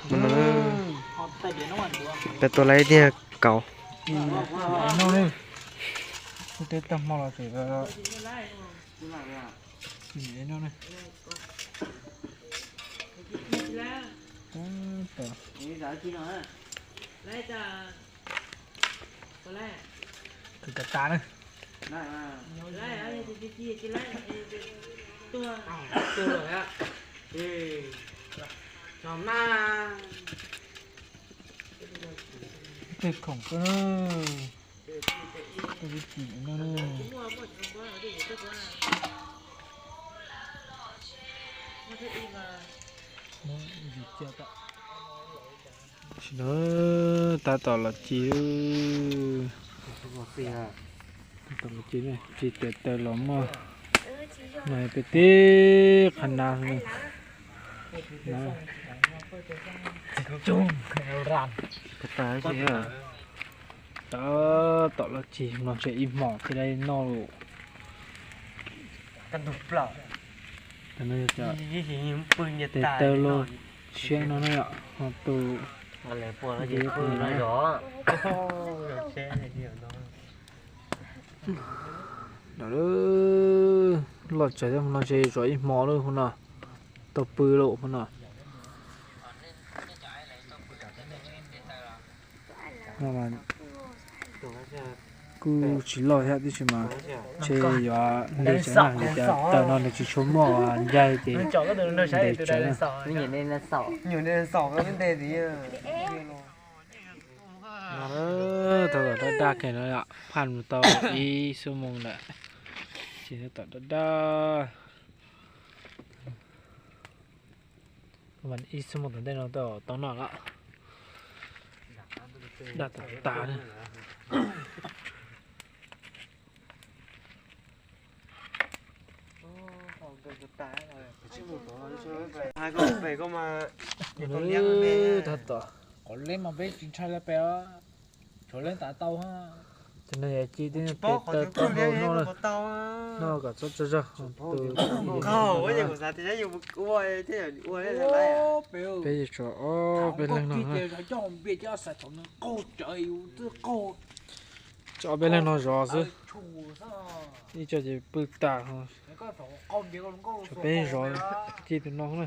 Mus no, peb tua lawm ib tiag kauv. Noj ne, ua teb tag hmo los tseem noj ne. Kawg tas na. Tej khoom ko na. Tej ib cim no na. Tam sim no tab tom los ci, tab tom los ci, ci tes taw los muaj no peb tib qhov nav. Tab tom los ci no ntshe ib hmos thiaj li noj lawm. Tes taw los siab no na yom, ho tus loj tsawv thiab hmo no ntshe zov ib hmo lawm hmo no, tau pw lawm hmo no. Kuj tsis loj thiab tiam sis mas ntshe yuav ntes tsawv na, vim tias taw no nws tsis tshua muaj ncaig ces ntes tsawv na. Tau tom daj daj kiag no, phaj mus tau ib xuab moos lawm, ces tab tom daj daj. Ib xuab moos tom ntej no tau noj lawm. Daj tas tas na. Tab tom qhov leb mas peb tsis ntshai li pem, tshuav leb tas tau. Tus no yog ci tib tes taw taub hau noj, noj kom txhob tsaug zog. Peb yuav tshuav ob peb leeg no, tshuav ob peb leeg no zov xwb. Ib co ces pw tas, tshuav peb zov ci tus no na.